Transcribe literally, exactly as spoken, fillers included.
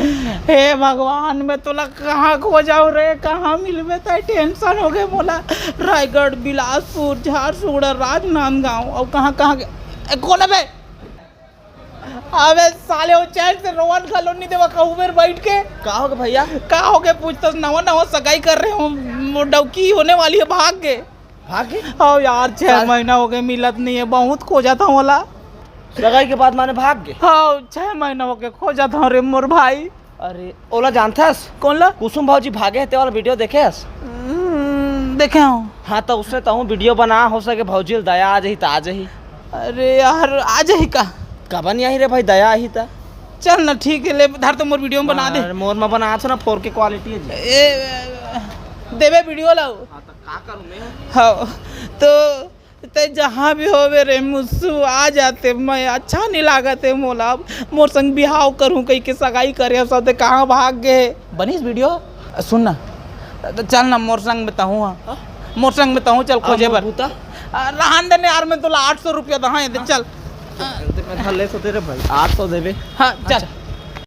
हे भगवान, मैं तोला कहाँ खोजव रे, कहाँ मिलबे? तै टेंशन हो गए मोला। रायगढ़, बिलासपुर, झारसुगुड़ा, राजनांदगांव, अउ कहाँ कहाँ के। ए, कौन है बे? अबे साले, वो चैन से रोवन घलो नहीं देवा कहूँ मेर बैठ के। का हो गे भैया? का हो गे पूछतस? नवा नवा सगाई कर रहे हो, वो डौकी होने वाली है, भाग गे। भाग गे? हाँ यार, छह साल- महीना हो गए, मिलत नहीं है, बहुत खोजत हँव ओला। सगाई के बाद माने भाग गे? हाँ, छह महीना हो गए खोजत हँव रे मोर भाई। अरे, ओला जानथस? कौन ला? कुसुम भौजी भागे हे, ते वाला वीडियो देखे हस? हम्म, देखे हँव। हाँ, तो उसने तहूँ वीडियो बना, हो सके भौजी ल दया आ जाही, त आ जाही। अरे यार, आ जाही का? काबर नहीं आही रे भाई, दया आही त। चल ना, ठीक है, ले धर तो मोर वीडियो में बना दे। अरे, मोर में बना ना, फोर के क्वालिटी है जी। ए, देबे वीडियो ला। हाँ, तो का करूँ मैं? हाँ, तो ते जहाँ भी होवे रे मुस्सू, आ जाते। मैं अच्छा नहीं लागत है मोला, अब मोर संग बिहाव करूँ कही के सगाई करे, सब ते कहाँ भाग गए? बनिस वीडियो? सुन ना, त चल ना मोर संग में तहूँ, हाँ? हाँ? मोर संग में तहूँ चल खोजे बर। बूता? आ, रहन दे ने यार, मैं तोला आठ सौ रुपया दहा, ये दे, हाँ? चल। ते मैं धर ले सो तेरे भाई, आठ सौ देबे। हाँ, चल। अच्छा।